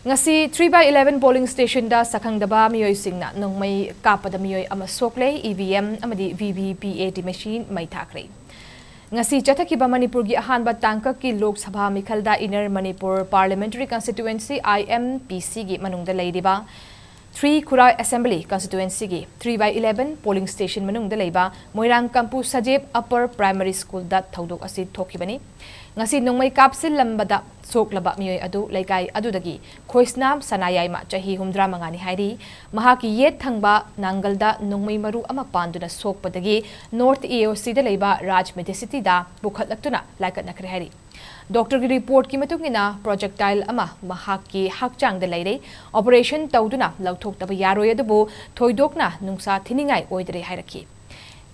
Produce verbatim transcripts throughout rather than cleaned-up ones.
ꯉꯁꯤ three by eleven polling stationꯗ ꯁꯛꯈꯪꯗꯕ ꯃꯤꯑꯣꯏꯁꯤꯡꯅ ꯅꯣꯡꯃꯩ ꯀꯥꯞꯄꯗ ꯃꯤꯑꯣꯏ ꯑꯃ ꯁꯣꯛꯂꯦ, EVM ꯑꯃꯗꯤ VVPAT machine ꯃꯩ ꯊꯥꯈ꯭ꯔꯦ꯫ ꯉꯁꯤ ꯆꯠꯊꯈꯤꯕ ꯃꯅꯤꯄꯨꯔꯒꯤ ꯑꯍꯥꯟꯕ ꯇꯥꯡꯀꯛꯀꯤ Lok Sabha ꯃꯤꯈꯜꯗ Inner Manipur Parliamentary Constituency, IMPCꯒꯤ ꯃꯅꯨꯡꯗ ꯂꯩꯔꯤꯕ three Khullar Assembly Constituencyꯒꯤ three by eleven polling station ꯃꯅꯨꯡꯗ ꯂꯩꯕ ꯃꯣꯏꯔꯥꯡ ꯀꯝꯄꯨ ꯁꯖꯦꯞ Upper Primary Schoolꯗ ꯊꯧꯗꯣꯛ ꯑꯁꯤ ꯊꯣꯛꯈꯤꯕꯅꯤ꯫ ꯉꯁꯤ ꯅꯣꯡꯃꯩ ꯀꯥꯞꯁꯤꯜꯂꯝꯕꯗ ꯁꯣꯛꯂꯕ ꯃꯤꯑꯣꯏ ꯑꯗꯨ ꯂꯩꯀꯥꯏ ꯑꯗꯨꯗꯒꯤ ꯈꯣꯏꯁꯅꯥꯝ ꯁꯅꯥꯌꯥꯏꯃ, ꯆꯍꯤ ꯍꯨꯝꯗ꯭ꯔꯥ ꯃꯉꯥꯅꯤ ꯍꯥꯏꯔꯤ꯫ ꯃꯍꯥꯛꯀꯤ ꯌꯦꯠ ꯊꯪꯕ ꯅꯥꯡꯒꯜꯗ ꯅꯣꯡꯃꯩ ꯃꯔꯨ ꯑꯃ ꯄꯥꯟꯗꯨꯅ ꯁꯣꯛꯄꯗꯒꯤ North AOCꯗ ꯂꯩꯕ Raj Medicityꯗ ꯄꯨꯈꯠꯂꯛꯇꯨꯅ ꯂꯥꯏꯀꯠꯅꯈ꯭ꯔꯦ ꯍꯥꯏꯔꯤ꯫ ꯗꯣꯛꯇꯔꯒꯤ ꯔꯤꯄꯣꯔꯠꯀꯤ ꯃꯇꯨꯡ ꯏꯟꯅ projectile ꯑꯃ ꯃꯍꯥꯛꯀꯤ ꯍꯛꯆꯥꯡꯗ ꯂꯩꯔꯦ꯫ Operation ꯇꯧꯗꯨꯅ ꯂꯧꯊꯣꯛꯇꯕ ꯌꯥꯔꯣꯏ, ꯑꯗꯨꯕꯨ ꯊꯣꯏꯗꯣꯛꯅ ꯅꯨꯡꯁꯥ ꯊꯤꯅꯤꯡꯉꯥꯏ ꯑꯣꯏꯗ꯭ꯔꯦ ꯍꯥꯏꯔꯛꯈꯤ꯫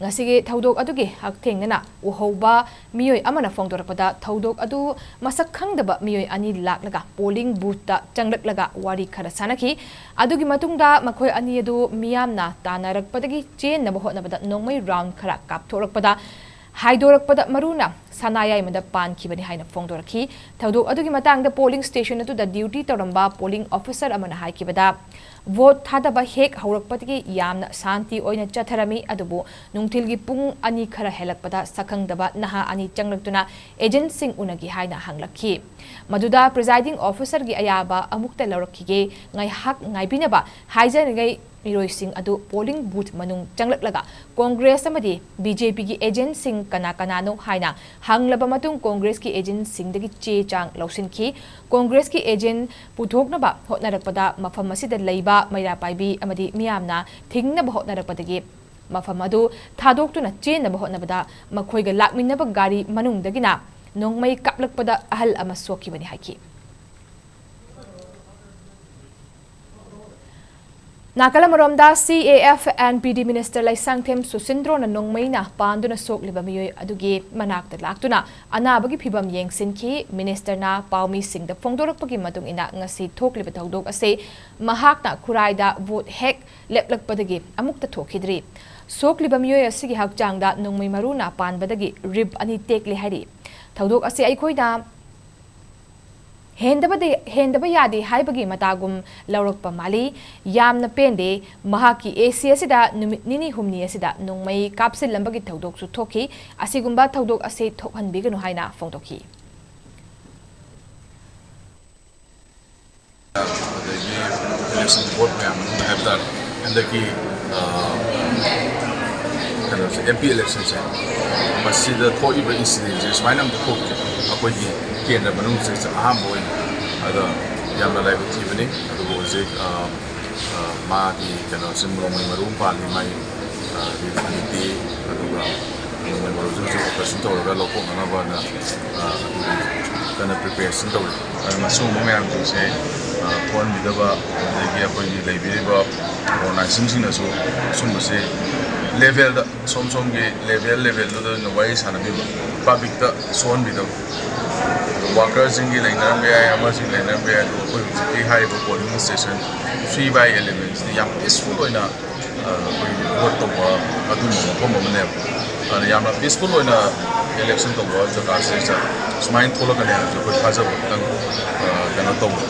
ꯉꯁꯤꯒꯤ ꯊꯧꯗꯣꯛ ꯑꯗꯨꯒꯤ ꯍꯛꯊꯦꯡꯅꯅ ꯎꯍꯧꯕ ꯃꯤꯑꯣꯏ ꯑꯃꯅ ꯐꯣꯡꯗꯣꯔꯛꯄꯗ, ꯊꯧꯗꯣꯛ ꯑꯗꯨ ꯃꯁꯛ ꯈꯪꯗꯕ ꯃꯤꯑꯣꯏ ꯑꯅꯤ ꯂꯥꯛꯂꯒ polling boothꯇ ꯆꯪꯂꯛꯂꯒ ꯋꯥꯔꯤ ꯈꯔ ꯁꯥꯟꯅꯈꯤ꯫ ꯑꯗꯨꯒꯤ ꯃꯇꯨꯡꯗ ꯃꯈꯣꯏ ꯑꯅꯤ ꯑꯗꯨ ꯃꯤꯌꯥꯝꯅ ꯇꯥꯟꯅꯔꯛꯄꯗꯒꯤ ꯆꯦꯟꯅꯕ ꯍꯣꯠꯅꯕꯗ ꯅꯣꯡꯃꯩ round ꯈꯔ ꯀꯥꯞꯊꯣꯔꯛꯄꯗ, ꯍꯥꯏꯗꯣꯔꯛꯄꯗ ꯃꯔꯨꯅ ꯁꯅꯥꯌꯥꯏꯃꯗ ꯄꯥꯟꯈꯤꯕꯅꯤ ꯍꯥꯏꯅ ꯐꯣꯡꯗꯣꯔꯛꯈꯤ꯫ ꯊꯧꯗꯣꯛ ꯑꯗꯨꯒꯤ ꯃꯇꯥꯡꯗ polling station ꯑꯗꯨꯗ duty ꯇꯧꯔꯝꯕ polling officer ꯑꯃꯅ ꯍꯥꯏꯈꯤꯕꯗ, vote ꯊꯥꯗꯕ ꯍꯦꯛ ꯍꯧꯔꯛꯄꯗꯒꯤ ꯌꯥꯝꯅ ꯁꯥꯟꯇꯤ ꯑꯣꯏꯅ ꯆꯠꯊꯔꯝꯃꯤ, ꯑꯗꯨꯕꯨ ꯅꯨꯡꯊꯤꯜꯒꯤ ꯄꯨꯡ ꯑꯅꯤ ꯈꯔ ꯍꯦꯜꯂꯛꯄꯗ ꯁꯛꯈꯪꯗꯕ ꯅꯍꯥ ꯑꯅꯤ ꯆꯪꯂꯛꯇꯨꯅ agentꯁꯤꯡ ꯎꯅꯒꯦ ꯍꯥꯏꯅ ꯍꯪꯂꯛꯈꯤ꯫ ꯃꯗꯨꯗ presiding officerꯒꯤ ꯑꯌꯥꯕ ꯑꯃꯨꯛꯇ ꯂꯧꯔꯛꯈꯤꯒꯦ, ꯉꯥꯏꯍꯥꯛ ꯉꯥꯏꯕꯤꯅꯕ ꯍꯥꯏꯖꯔꯤꯉꯩ ꯃꯤꯑꯣꯏꯁꯤꯡ ꯑꯗꯨ polling booth ꯃꯅꯨꯡ ꯆꯪꯂꯛꯂꯒ Congress ꯑꯃꯗꯤ BJPꯒꯤ agentꯁꯤꯡ ꯀꯅꯥ ꯀꯅꯥꯅꯣ ꯍꯥꯏꯅ ꯍꯪꯂꯕ ꯃꯇꯨꯡ Congressꯀꯤ agentꯁꯤꯡꯗꯒꯤ ꯆꯦ ꯆꯥꯡ ꯂꯧꯁꯤꯟꯈꯤ꯫ Congressꯀꯤ agent ꯄꯨꯊꯣꯛꯅꯕ ꯍꯣꯠꯅꯔꯛꯄꯗ ꯃꯐꯝ ꯑꯁꯤꯗ ꯂꯩꯕ ꯃꯩꯔꯥ ꯄꯥꯏꯕꯤ ꯑꯃꯗꯤ ꯃꯤꯌꯥꯝꯅ ꯊꯤꯡꯅꯕ ꯍꯣꯠꯅꯔꯛꯄꯗꯒꯤ ꯃꯐꯝ ꯑꯗꯨ ꯊꯥꯗꯣꯛꯇꯨꯅ ꯆꯦꯟꯅꯕ ꯍꯣꯠꯅꯕꯗ ꯃꯈꯣꯏꯒ ꯂꯥꯛꯃꯤꯟꯅꯕ ꯒꯥꯔꯤ ꯃꯅꯨꯡꯗꯒꯤꯅ ꯅꯣꯡꯃꯩ ꯀꯥꯞꯂꯛꯄꯗ ꯑꯍꯜ ꯑꯃ ꯁꯣꯛꯈꯤꯕꯅꯤ ꯍꯥꯏꯈꯤ꯫ ꯅꯥꯀꯜ ꯑꯃꯔꯣꯝꯗ, CAF and PD minister Leishangthem ꯁꯨꯁꯤꯟꯗ꯭ꯔꯣꯅ ꯅꯣꯡꯃꯩꯅ ꯄꯥꯟꯗꯨꯅ ꯁꯣꯛꯂꯤꯕ ꯃꯤꯑꯣꯏ ꯑꯗꯨꯒꯤ ꯃꯅꯥꯛꯇ ꯂꯥꯛꯇꯨꯅ ꯑꯅꯥꯕꯒꯤ ꯐꯤꯕꯝ ꯌꯦꯡꯁꯤꯟꯈꯤ꯫ Ministerꯅ ꯄꯥꯎꯃꯤꯁꯤꯡꯗ ꯐꯣꯡꯗꯣꯔꯛꯄꯒꯤ ꯃꯇꯨꯡ ꯏꯟꯅ, ꯉꯁꯤ ꯊꯣꯛꯂꯤꯕ ꯊꯧꯗꯣꯛ ꯑꯁꯤ ꯃꯍꯥꯛꯅ ꯈꯨꯔꯥꯏꯗ vote ꯍꯦꯛ ꯂꯦꯞꯂꯛꯄꯗꯒꯤ ꯑꯃꯨꯛꯇ ꯊꯣꯛꯈꯤꯗ꯭ꯔꯤ꯫ ꯁꯣꯛꯂꯤꯕ ꯃꯤꯑꯣꯏ ꯑꯁꯤꯒꯤ ꯍꯛꯆꯥꯡꯗ ꯅꯣꯡꯃꯩ ꯃꯔꯨꯅ ꯄꯥꯟꯕꯗꯒꯤ rib ꯑꯅꯤ ꯇꯦꯛꯂꯦ ꯍꯥꯏꯔꯤ꯫ ꯊꯧꯗꯣꯛ ꯑꯁꯤ ꯑꯩꯈꯣꯏꯅ ꯍꯦꯟꯗꯕꯗꯤ ꯍꯦꯟꯗꯕ ꯌꯥꯗꯦ ꯍꯥꯏꯕꯒꯤ ꯃꯇꯥꯒꯨꯝ ꯂꯧꯔꯛꯄ ꯃꯥꯜꯂꯤ꯫ ꯌꯥꯝꯅ ꯄꯦꯟꯗꯦ꯫ ꯃꯍꯥꯛꯀꯤ ꯑꯦ ꯁꯤ ꯑꯁꯤꯗ ꯅꯨꯃꯤꯠ ꯅꯤꯅꯤ ꯍꯨꯝꯅꯤ ꯑꯁꯤꯗ ꯅꯣꯡꯃꯩ ꯀꯥꯞꯁꯤꯜꯂꯝꯕꯒꯤ ꯊꯧꯗꯣꯛꯁꯨ ꯊꯣꯛꯈꯤ꯫ ꯑꯁꯤꯒꯨꯝꯕ ꯊꯧꯗꯣꯛ ꯑꯁꯤ ꯊꯣꯛꯍꯟꯕꯤꯒꯅꯨ ꯍꯥꯏꯅ ꯐꯣꯡꯗꯣꯛꯈꯤ꯫ ꯑꯗꯒꯤ ꯏꯂꯦꯛꯁꯟ ꯕꯣꯔꯗ ꯃꯌꯥꯝ ꯃꯅꯨꯡꯗ ꯍꯥꯏꯕ ꯇꯥꯔꯦ, ꯍꯟꯗꯛꯀꯤ ꯀꯩꯅꯣꯁꯦ, ꯑꯦꯝ ꯄꯤ ꯏꯂꯦꯛꯁꯟꯁꯦ, ꯃꯁꯤꯗ ꯊꯣꯛꯏꯕ ꯏꯟꯁꯤꯗꯦꯟꯁꯦ ꯁꯨꯃꯥꯏꯅ ꯑꯝꯇ ꯊꯣꯛꯇ꯭ꯔꯤ꯫ ꯑꯩꯈꯣꯏꯒꯤ ꯀꯦꯟꯗ꯭ꯔ ꯃꯅꯨꯡꯁꯤꯗ ꯑꯍꯥꯟꯕ ꯑꯣꯏꯅ꯫ ꯑꯗꯣ ꯌꯥꯝꯅ ꯂꯥꯏꯕꯛ ꯊꯤꯕꯅꯤ꯫ ꯑꯗꯨꯕꯨ ꯍꯧꯖꯤꯛ ꯃꯥꯒꯤ ꯀꯩꯅꯣꯁꯦ ꯅꯣꯡꯃꯩ ꯃꯔꯨ ꯑꯃ ꯄꯥꯜꯂꯤ꯫ ꯃꯥꯒꯤ ꯔꯤꯐ꯭ꯔꯤꯗꯤ ꯑꯗꯨꯒ ꯅꯣꯡꯃꯩ ꯃꯔꯨꯁꯨ ꯍꯧꯖꯤꯛ ꯑꯣꯄꯔꯦꯁꯟ ꯇꯧꯔꯒ ꯂꯧꯊꯣꯛꯅꯅꯕꯅ ꯑꯗꯨꯒꯤ ꯀꯟꯅ ꯄ꯭ꯔꯤꯄꯦꯔꯦꯁꯟ ꯇꯧꯔꯤ꯫ ꯑꯗꯨꯅ ꯃꯁꯤꯒꯨꯝꯕ ꯃꯌꯥꯝꯁꯤꯡꯁꯦ ꯊꯣꯛꯍꯟꯕꯤꯗꯕ, ꯑꯗꯒꯤ ꯑꯩꯈꯣꯏꯒꯤ ꯂꯩꯕꯤꯔꯤꯕ ꯑꯣꯔꯒꯅꯥꯏꯖꯦꯁꯟꯁꯤꯡꯅꯁꯨ ꯁꯨꯝꯕꯁꯦ ꯂꯦꯚꯦꯜꯗ, ꯁꯣꯝ ꯁꯣꯝꯒꯤ ꯂꯦꯚꯦꯜ ꯂꯦꯚꯦꯜꯗꯨꯗ ꯑꯣꯏꯅ ꯋꯥꯔꯤ ꯁꯥꯟꯅꯕꯤꯕ, ꯄꯕ꯭ꯂꯤꯛꯇ ꯁꯣꯛꯍꯟꯕꯤꯗꯕ꯫ ꯋꯥꯀꯔꯁꯤꯡꯒꯤ ꯂꯩꯅꯔꯝꯕ ꯌꯥꯏ, ꯑꯃꯁꯤꯡ ꯂꯩꯅꯔꯝꯕ ꯌꯥꯏ꯫ ꯑꯗꯨ ꯑꯩꯈꯣꯏ ꯍꯧꯖꯤꯛꯀꯤ ꯍꯥꯏꯔꯤꯕ ꯄꯣꯂꯤꯡ ꯁ꯭ꯇꯦꯁꯟ ꯊ꯭ꯔꯤ ꯕꯥꯏ ꯏꯂꯦꯚꯦꯟꯁꯤꯗꯤ ꯌꯥꯝ ꯄꯤꯁꯐꯨꯜ ꯑꯣꯏꯅ ꯑꯩꯈꯣꯏꯒꯤ ꯚꯣꯠ ꯇꯧꯕ ꯑꯗꯨꯒꯨꯝꯕ ꯃꯐꯝ ꯑꯃꯅꯦꯕ꯫ ꯑꯗꯨꯅ ꯌꯥꯝꯅ ꯄꯤꯁꯐꯨꯜ ꯑꯣꯏꯅ ꯏꯂꯦꯛꯁꯟ ꯇꯧꯕ ꯖꯒꯥꯁꯤꯗꯩꯁꯤꯗ ꯁꯨꯃꯥꯏꯅ ꯊꯣꯛꯂꯛꯀꯅꯤ ꯍꯥꯏꯕꯁꯦ ꯑꯩꯈꯣꯏ ꯊꯥꯖꯕ ꯈꯤꯇꯪ ꯀꯩꯅꯣ ꯇꯧꯕ꯫